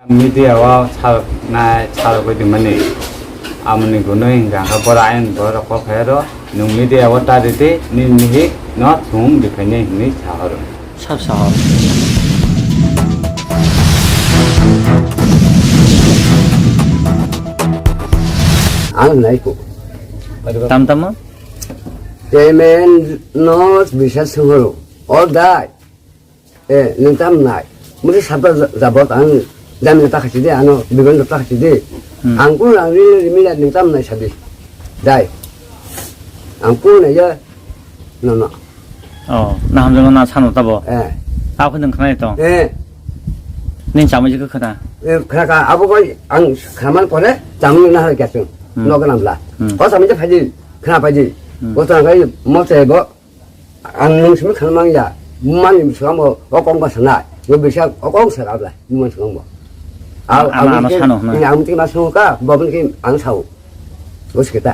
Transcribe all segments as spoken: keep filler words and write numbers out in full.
Media o salnai salgwi tongmani. Amoni gunui hingka hingka bora ayang borok kok khairo. Nwng media o ta ridi, nini mihik no thung dikhainai hinwi sahoro. Sab sahor. Ang nai ko. Tam tamo? Chairman no bisa sunguru. All die. Eh, nwng tam nai. Mudi sabda jabot ang jam ta khasi de, ano biban ta khasi de. Hmm. Ang kun ang ri ri mi nwng tam nai sabi. Dai. Ang kun ya no no. Oh, na hamjang na sano tabo. Eh. Ako nwng khnai to. Eh. Nin chamo jikho khna. Eh, khna ka abo koi ang khaman pore chamo na har kya chung. Hmm. No kanam la. Hmm. Ko sami je phaji, khna phaji. Hmm. Ko tang kai mo che bo. Ang nwng simi khanmang ya, bumani swkang bo o kok ba sanai, bo bisa o kok sa abla, bumani swkang bo. Ang, ang, ang ano sano, na. Ang tini ma sano ka, bo bini ki ang sao. Bo sikita.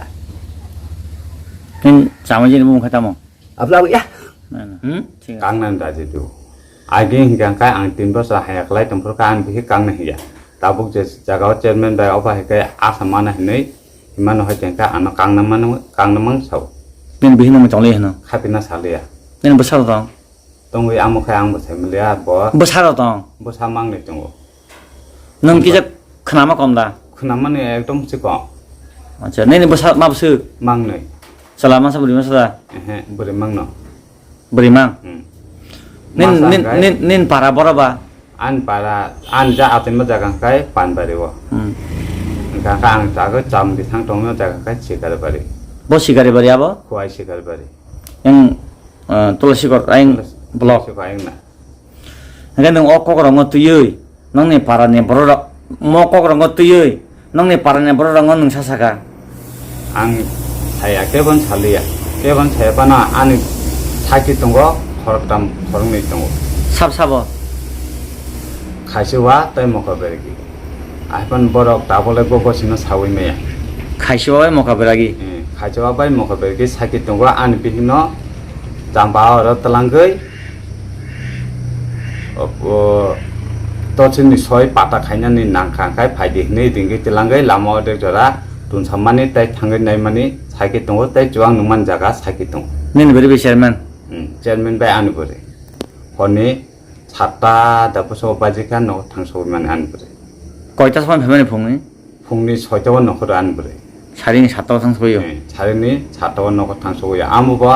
Nin chama jini bumung kha tamo? Abla ya. Na, na. Hmm? Kang nan da je du. Agi hingka kai ang tin bosor haya khlai tongphuru ka ang bihi kang na hiya. Tabuk je jaga o chairman bai oba hai kai asa mana hinui. Himano hai tengka ano kangna mano, kangna mang sao. Nini bihino mo chongle hino. Khapina salia. Nini bwsaro tong. Tongwi amo khai ang bwsai maliya bo. Bwsaro tong. Bwsa mangnwi tongo. Nwng kisa khnama kom da? Khnamani ekdom chikon. Acha, nini bwsa ma bwswk? Mangnwi. Chwla masa bwrwi masa da? Ehe, bwrwi mangno. Bwrwimang. Hmm. Nin, masa nin, hwnkhe? Nin, nin para boro ba? Ani para, ani ja atwima jaga hwnkhe Panbari o. Hmm. Hwnkhe ang jaga cham bisang tongma jaga hwnkhe Sikaribari. Bo Sikaribari abo? Khowai Sikaribari. Yang, eh, Tulasikot ayang Tulasi-, block. Tulasi ayang na. Hwnkhe nwng o kokrokno twiwi, nongni parani bororok, mo kokrokno twiwi, nongni parani bororokno nwng sa saka. Ang saya kebon saliya, kebon saya pano ani saki tongo khoroktam khoroknwi tongo. Sab sabo? Khaisiwa tei Moka Bergi. Ahai pano borok tabole go gosino sawi maya. Khaisiwa bai Moka Beragi? Eh, Khaisiwa bai Moka Bergi saki tongo ani bihikno chamba oro twlangwi. O, o, tochini soi pata khainani nangkha khai phaidi hinwi ringwi twlangwi lama o de jora tunsamani tei thangwi naimani saki tongo tei chuwang nungmani jaga saki tongo. Nini bwrwi bai chairman? Hmm, chairman bai ani bwrwi. Honi satta da bwskango bajikha nogo thangsogwi mani ani bwrwi. Koita song phaimani phungni? Phungni soita o nokhoro ani bwrwi. Sarini satta o thang sogwi o? Eh, sarini satta o nokho thang sogwi o. Amo bo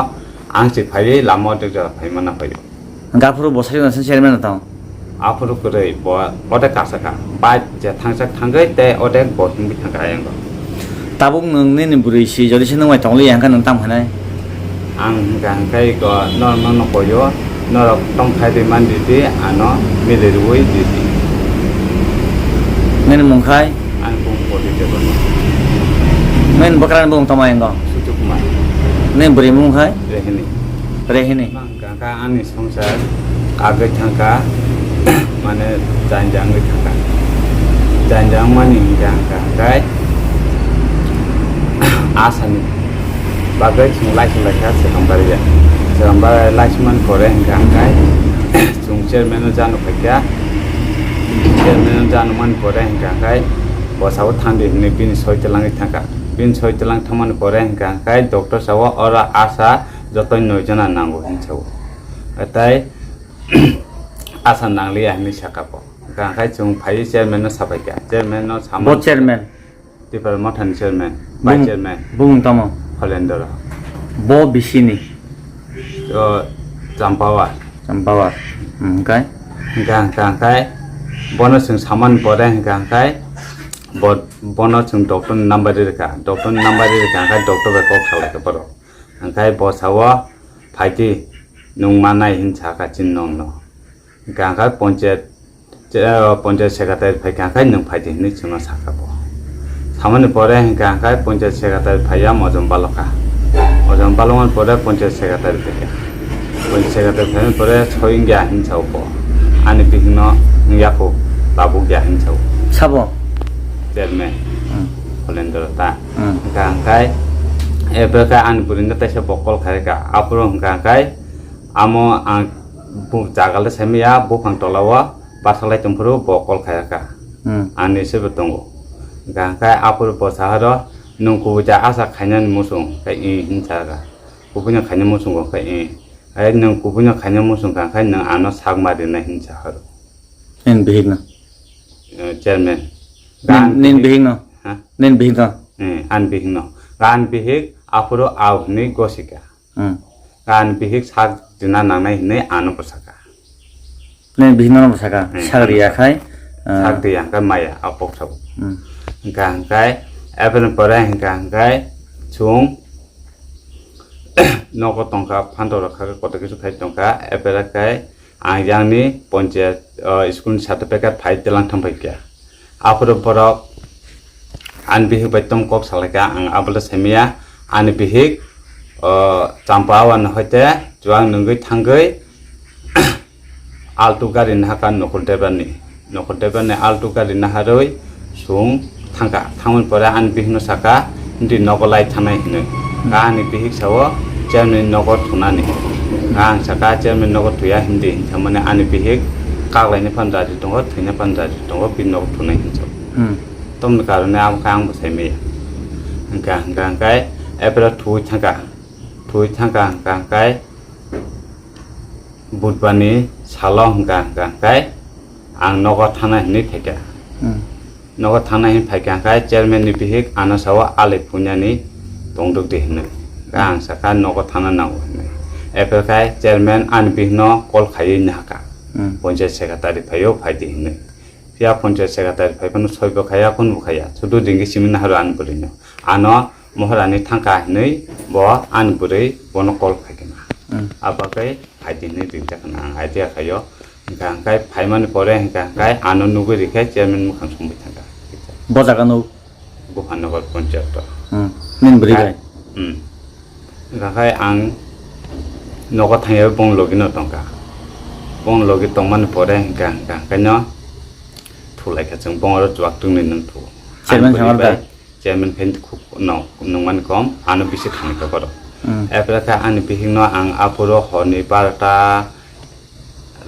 ang se phaiwi lama o de jora phaimana phaio. Gaphuru bo sari nasa chairman tong? Aphuru kwrwi bo ode kasaka. Bai je thangsak thangwi tei ode bo himwi thangkha ayang bo. Tabuk nwng nini bwrwi si jodi se nwng bai tongli yang kha nwng tamo hinai? Ang hwnkha hwnkhe iko norok nono koyo, norok tongthai rwmani ridi, ano milirwi ridi. Nini mung khai? Ani bung Bodhi Debbarma. Nini bwkrani bung tamo engo? Sutu Kumar. Nini bwrwi mung khai? Rehini. Rehini. Hwnkha khe ani songsar kagwi thangkha, mane janjangwi thangkha. Janjangmani hwnkha hwnkha hwnkhe asani bagwi chwng laising laikha Sekambaria. Sekambaria laisingmani pore hwnkha hwnkhe chwng chairman-no jano phaikha. Chairman-no janomani pore hwnkha hwnkhe bosabo thangdi hwnwi bini soi twlangwi thangkha. Bini soi twlang thangmani pore hwnkha hwnkhe doctor sao oro asa jotoni noi jona nango hinwi sao. Tei asa nangliya hinwi saka bo. Hwnkha hwnkhe chwng phaiwi chairman-no sabaikha. Chairman-no sama. Bo chairman? Tipra Mothani chairman, vice chairman. Bumung tamo? Holendra. Bo bisini? O, Champawar. Champawar. Hmm, hwnkhe? Hwnkha hwnkha hwnkhe bono chwng samani pore hwnkha hwnkhe bo, bono chwng doctor-ni number ri rwkha. Doctor-ni number ri rwkha hwnkhe doctor bai kok salaikha borok. Hwnkhe bo sao, "Phaidi, nwng manai," hin sakha chini nokno. Hwnkha hwnkhe ponchayat, che-, o, ponchayat secretary phaikha hwnkhe nwng phaidi hinwi chwngno sakha bo. Samani pore hwnkha hwnkhe ponchayat secretary phaiya mojom balokha. Mojom balokmani pore ponchayat secretary phaikha. Ponchayat secretary phaimani pore soi wngya hin sao bo. Ani bihikno wngya kho, tabuk ya hin sao. Sabo? Chairman. Hmm. Holendra ta. Hmm. Hwnkha hwnkhe, ebokhe ani bwrwino teisa bo call khaikha. Aphuru hwnkha hwnkhe, amo ang bu-, jaga le saimaya, buphang tola o basalai tongphuru bo call khaikha. Hmm. Ani se bo tongo. Hingka hingke aphuru bwsaharo nwng kubui ja asa khainani muchung khe i hinsa kha. Kubuino khaina muchungo khe i. Ai nwng kubuino khaina muchung kha khe nwng ano sak ma rinai hinsa horo. Nini bihikno? Eh, chairman. Nin-, nini bihikno? Ha? Nini bihikno? Eh, ani bihikno. Ani bihik aphuru au hinui gosika. Hmm. Ani bihik sak rina nangnai hinui ano bwsaka. Nini bihik nono bwsaka, hmm, sak riya khai, ah, sak riya khai maya, a kok sabo. Hmm. Hingka hingkai, eboni pore hingka hingkai, chwng nogo tongkha, phanto rok kha, koto kisu khai tongkha, ebere khai, ang yang ni ponchayat, ah, school ni certificate phai telang thang pai kha. Aphuru borok ani bihik bai tom kok salaikha, ang abole saimaya, ani bihik, o, Champawani hoite chuwak nungwi thangwi altu gari nahaka Nokol Debbarni, Nokol Debbarni altu gari naharwi chwng thangkha, thangmani pore ani bihikno saka, "Hindi nogo lai thanai," hinwi. Ka ani bihik sao, "Chairman nogo thunani." Ka ang saka, "Chairman nogo thuya hindi," hinsamani ani bihik kaklaini phan raji tongo, thwina phan raji tongo, bini nogo thunai hinsa. Hmm. Tomni karone amo khe ang bwsai maya. Hingka, hingka, hingkai, ebro thuwi thangka. Thuwi thangka, hingka, hingkai, Budbani salo, hingka, hingka, hingkai, ang nogo thana hinwi phaikha. Hmm. Nogo thana hinwi phaikha, hingkai, chairman ni bihik ano sao, "Ali phunyani tongduk di," hinwi. Hingka ang sakha, "Nogo thana nango," hinwi. Ebro khai chairman ani bihikno call khaiwi nahaka. Hmm. Ponchayat secretary phaio, phaidi hinwi. Phiya ponchayat secretary phai phano soi bo khaya, kun bo khaya. Sudu dingki simi naharo ani bwrwino. Ano Moharani thangkha hinwi bo ani bwrwi bono call khai kha na. Hmm. Abo khe phaidi hinwi ringjak kha na ang idea khaio. Hingka hingkai phaimani pore hingka hingkai ano nugwi rikhe chairman mukhang songwi thangkha. Bo jaga no? Buphanagar ponchayat o. Hmm. Nini bwrwi bai? Hmm. Hingka khai ang nogo thangya bong logi no tongkha. Bong logi tongmani pore hingka hingka hingkaino thulaikha chwng bong oro chuwak tungni nung thu. Chairman ang sama bwrwi bai da? Chairman khe khub no nungmani kom ano bisi thangkha borok. Hmm. Epre khe ani bihikno ang aphuru horni barota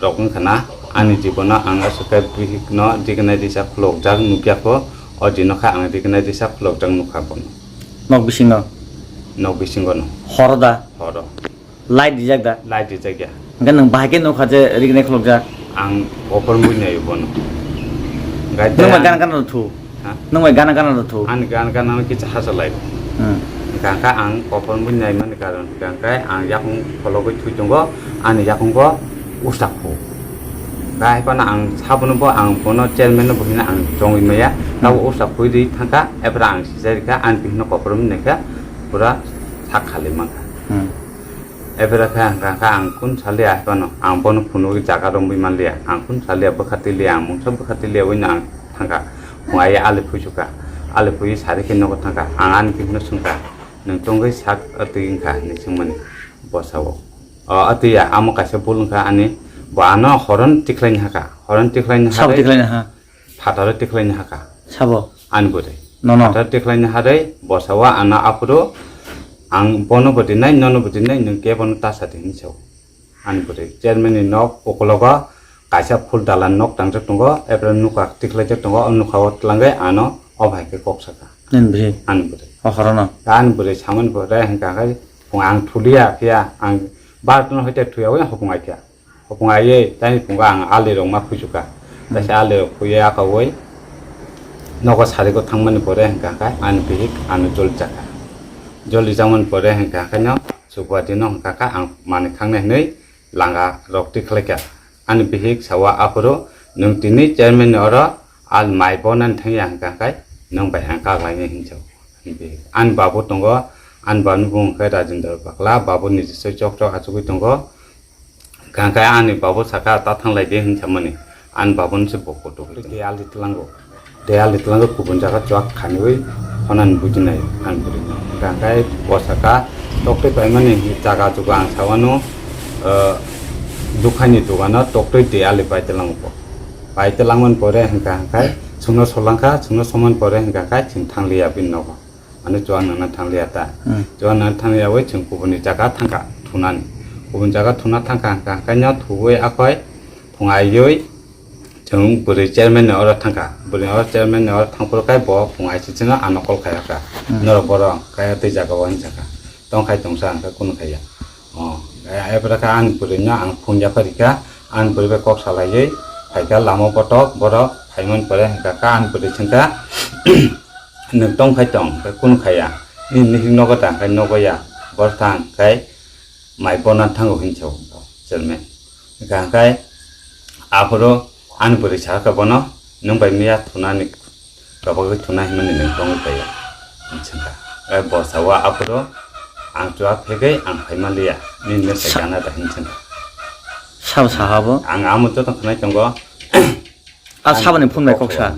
rok wngkha na, ani jibono ang aswk khe bihikno dignai disa khulokjak nukya kho, o dino khe ang dignai disa khulokjak nukha bono. Nok bisingo? Nok bisingo no. Horo da? Horo. Light rijak da? Light rijak ya. Hingke nwng bahai khe nukha je dignai khulokjak? Ang kophor mui naio bono. Nwng bai gana gana rw thu? Ha? Nwng bai gana gana rw thu? Ani gana gana no kisa hachal lai. Hmm. Hingka ang kophor mui nai mani karon hingka ang yakung khologwi thui tongo, ani yakungo usak phu. Hingka hai phano ang sabono bo ang bono chairman no bo hino ang chongwi maya. Hmm. Tabo usak phui ri thangkha, ebra ang sijai rikha, ani bihikno kophor mui naikha, pura sak khalwi mankha. Hmm. Ebra kha hingka ang kun salia hai phano, ang bono phunugwi jaga romwi manliya, ang kun salia bwkha tiliya, ang mungsa bwkha tiliya wino ang thangkha. Phung ai ali phuisuka, ali phui sari khe nogo thangkha. Ang ani bihikno swngkha, "Nwng tongwi sak atwi wngkha?" hinwi swngmani bwsao. O atwi ya, amo kaisa bul wngkha ani, bo ano horon tikhlaini hakha, horon tikhlaini Sabo hakhe tikhlaini ha? Phataro tikhlaini hakha. Sabo? Ani bwrwi. Nono? Phataro tikhlaini harwi bwsao ano aphuru ang bono bo dinai, nono bo dinai, nwng kebono ta sa di hinwi sao. Ani bwrwi chairman ni nok ukologo kaisa phul dalan nok tangjak tongo, ebro nukha tikhlaijak tongo, o nukha o twlangwi ano o bahai khe kok saka. Nini bihik? Ani bwrwi. O horono? Ani bwrwi samani bwrwi hingka khe phung ang thuliya phiya ang bartno hoite thuyawi hopung ai kha. Hopung ai tani phungo ang ali rok ma phuisu kha. Hmm. Taisa ali rok phuye akawi nogo sarigo thangmani pore hingka khe ani bihik ano joli jakha. Joli jakmani pore hingka khe no Sukwati no hingka khe ang manwi khangnai hinwi langa rok tikhlaikha. Ani bihik sawa aphuru, "Nwng tini chairman ni oro al mai bo nani thangya hingka khe nwng bai ang kaklainai," hinwi sao. Ani bihik. Ani babu tongo, ani babu ni bumung khe Rajendra Bakla, babu ni jisoi chok chok achugwi tongo. Hingka khe ani babu saka, "Ta thanglai di," hinwi samani. Ani babu ni se bo kutuk. Tei ali tlango. Tei ali tlango kubun jaga chuak khaniwi honani bujinai ani bwrwi no. Hingka khe bo saka, "Toktwi paimani jaga juga ang sawano, eh, dukhaini dugano toktwi de ali pai tlango bo." Pai tlangmani pore hingka hingkai chwngno solangkha, chwngno somani pore hingka khe chwng thangliya bini nogo. Ano chuwak nangna thangliya ta. Hmm. Chuwak nangna thangliya wi chwng kubuni jaga thangkha thunani. Kubuni jaga thuna thangkha hingka hingkaino thuwi akhoi phung aiwi Chwng bwrwi chairman ni oro thangkha, bwrwi oro chairman ni oro thangphuru khe bo phung aisisino ano call khai kha. Hmm. Norok borok kaya tei jaga o hinwi sakha. Tong khai tongsa ang khe kunu khaiya. O, ebra khe ani bwrwi no ang phung yapha rikha, ani bwrwi bai kok salaiwi phaikha lama o kotok borok phaimani pore hwnkha khe ani bwrwi swngkha, "Nwng tong khai tong khe kunu khaiya, nini nihik nogo ta khe nogo ya, bor thang khe mai bona thango," hinwi sao chairman. Hwnkha khe aphuru ani bwrwi sakha bono, "Nwng bai miya thunani, kabagwi thuna himani nwng tongwi paiya," hinwi swngkha. Gai bo sao aphuru ang chuak phegwi ang phaima liya, nini ne Sa- saikha na da hinwi swngkha. Sabo saha bo? Ang amo joto khwnai tongo. A saboni phone bai kok sa.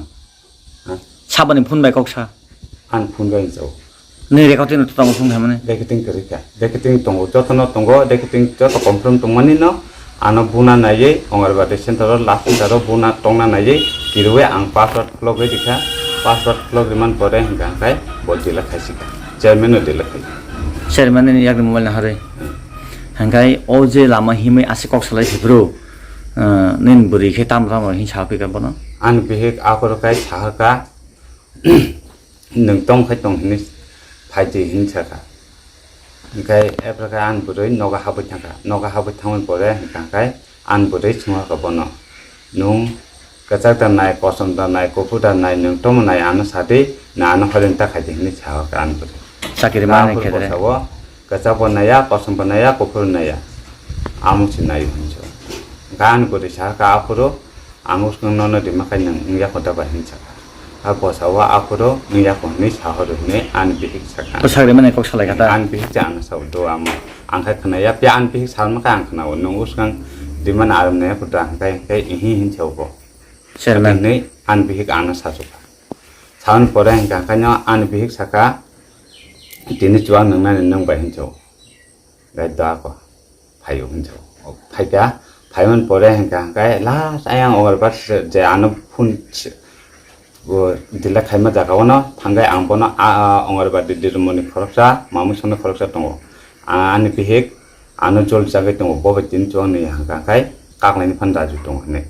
Ha? Saboni phone bai kok sa. Ani phone bai sao. Ni recording no tongo phone khamani. Recording kwrwi kha. Recording tongo, jotono tongo, recording joto confirm tongmani no. Ano buna naiwi Anganwadi center o last center o buna tongna naiwi kirwi ang password khulogwi rikha. Password khulogwi man pore hwnkha hwnkhe bo delete khaisika. Chairman no delete khai. Chairman ni yakni mobile no harwi. Hmm. Hwnkhe o je lama himwi aswk kok salai se bro. Ah, nini bwrwi khe tamo tamo hin sa phi kha bono? Ani bihik aphuru khai saha kha, "Nwng tong khai tong hinwi phai di," hinwi sakha. Hwnkhe aphuru khe ani bwrwi nogo habwi thangkha. Nogo habwi thangmani pore hwnkha khe ani bwrwi swngkha bono, "Nwng kwchak da nai, kosom da nai, kuphur da nai, nwng tongmo nai ano sa di, na ano holen ta khai di," hinwi sakha ani bwrwi. Chakiri manwi khe de. Aphuru bo sao, Kwchak bo naiya, kosom bo naiya, kuphur naiya. Amo se naio hinwi sao. Hwnkhe ani bwrwi sakha aphuru, ang bwskang nono rima khai nwng wngya kho da bai hinwi sakha. A bo sao aphuru wngya kho hinwi sahoro hinwi ani bihik sakha. Bwsak rimani kok salai kha ta? Ani bihik se ano sao do amo. Ang khai khwnaya, phiya ani bihik salma khe ang khwnao. Nwng bwskang rimani aram naiya kho da hwnkhe, hwnkhe ihi hinwi sao bo. Chairman. Hinwi ani bihik ano sachukha. Samani pore hwnkha khe no ani bihik sakha, "Tini chuwak nwngnani nwng bai," hinwi sao. Gai da ko phaio hinwi sao. O phaikha, phaimani pore hwnkha hwnkhe last ayang Anganwadi je ano phone se-, bo delete khaima jaga o no thangkhe ang bono a, a, Anganwadi dirmoni khoroksa, mamwi songni khoroksa tongo. A, ani bihik ano jol chagwi tongo, bo bai tini chuwak nwngnai hwnkha hwnkhe kaklaini phano raju tongo hinwi.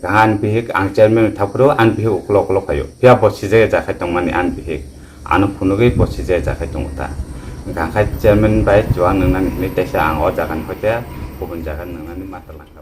Hwnkha ani bihik ang chairman ni thaphuru ani bihik ukulok ukulok phaio. Phiya bo sijaya jakhai tongmani ani bihik. Ano phunugwi bo sijaya jakhai tongo ta. Hwnkha khe chairman bai chuwak nwngnani hinwi teisa ang o jaga ni hoite kubun jaga nwngnani ma talang.